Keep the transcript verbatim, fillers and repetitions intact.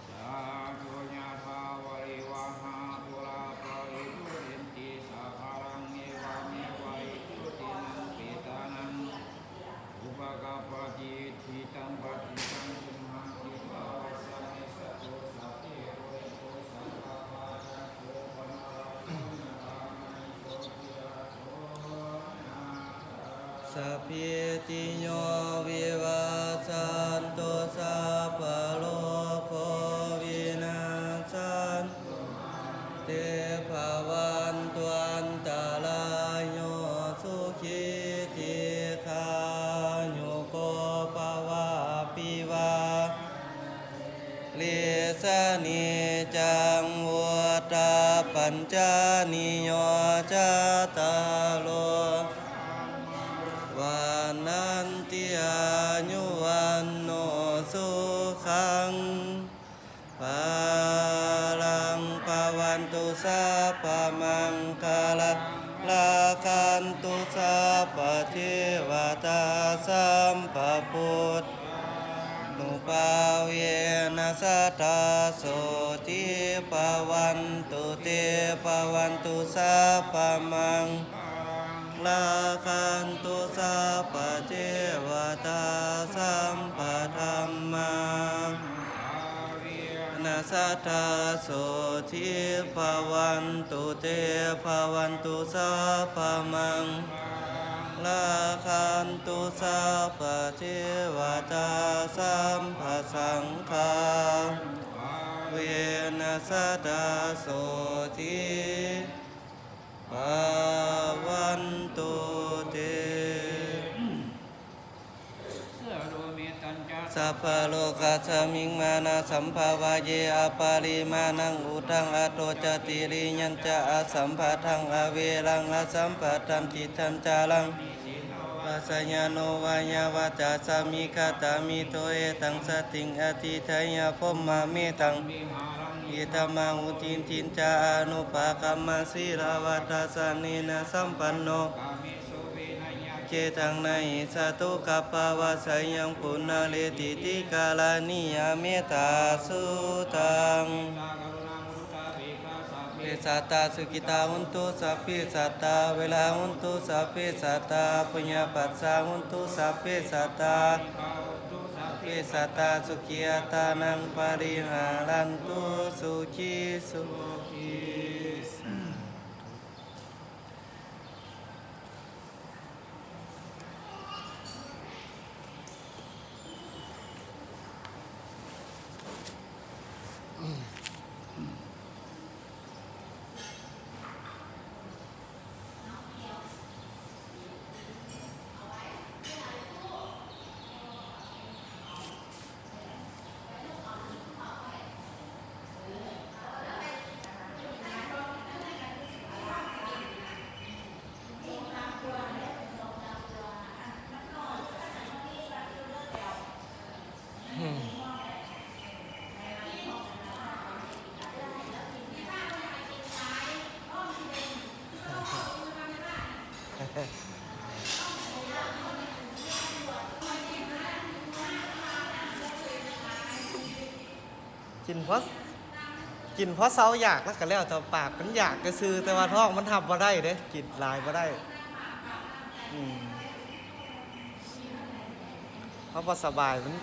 Sādhu. Yathā vārivahā pūrā paripūrenti sāgaraṃ, evameva ito dinnaṃ petānaṃ upakappati. Icchitaṃ patthitaṃ tumhaṃ khippameva samijjhatu, sabbe pūrentu saṅkappā, cando paṇṇaraso yathā, maṇi jotiraso natha. Sabbītiyo vivajjantu, sabbarogo vinassatu, mā te bhavatvantarāyo, sukhī dīghāyuko bhava. Abhivādanasīlissa niccaṃ vuḍḍhāpacāyino, cattāro dhammā vaḍḍhanti: āyu vaṇṇo sukhaṃ balaṃ. Bhavatu sabbamaṅgalaṃ, rakkhantu sabbadevatā, sabbabuddhānubhāvena sadā sotthī bhavantu te. Bhavatu sabbamaṅgalaṃ, rakkhantu sabbadevatā, sabbadhammānubhāvena sadā sotthī bhavantu te. Bhavatu sabbamaṅgalaṃ, rakkhantu sabbadevatā, sabbasaṅghānubhāvena sadā sotthī bhavantu te. Sabbalokasmiṃ mānasaṃ bhāvaye aparimāṇaṃ, uddhaṃ adho ca tiriyañca asambādhaṃ averaṃ asapattaṃ. Tiṭṭhaṃ caraṃ asino vā sayāno vā yāvatassa vigatamiddho, etaṃ satiṃ adhiṭṭheyya brahmametaṃ vihāraṃ idhamāhu. Diṭṭhiñca anupagamma sīlavā dassanena sampanno, kāmesu vineyya gedhaṃ, na hi jātu gabbhaseyyaṃ punaretīti. Karaṇīyamettasuttaṃ. Sabbe sattā sukhitā hontu, sabbe sattā averā hontu, sabbe sattā abyāpajjhā hontu, sabbe sattā anīghā hontu, sabbe sattā sukhī attānaṃ pariharantu. Sukhī sukhī.กินเพราะ กินเพราะเซาอยากแล้วก็แล้วแต่ปากมันอยากซื่อๆ แต่ว่าท้องมันรับบ่ได้เด้ กินหลายบ่ได้ อืม เพราะบ่สบายมัน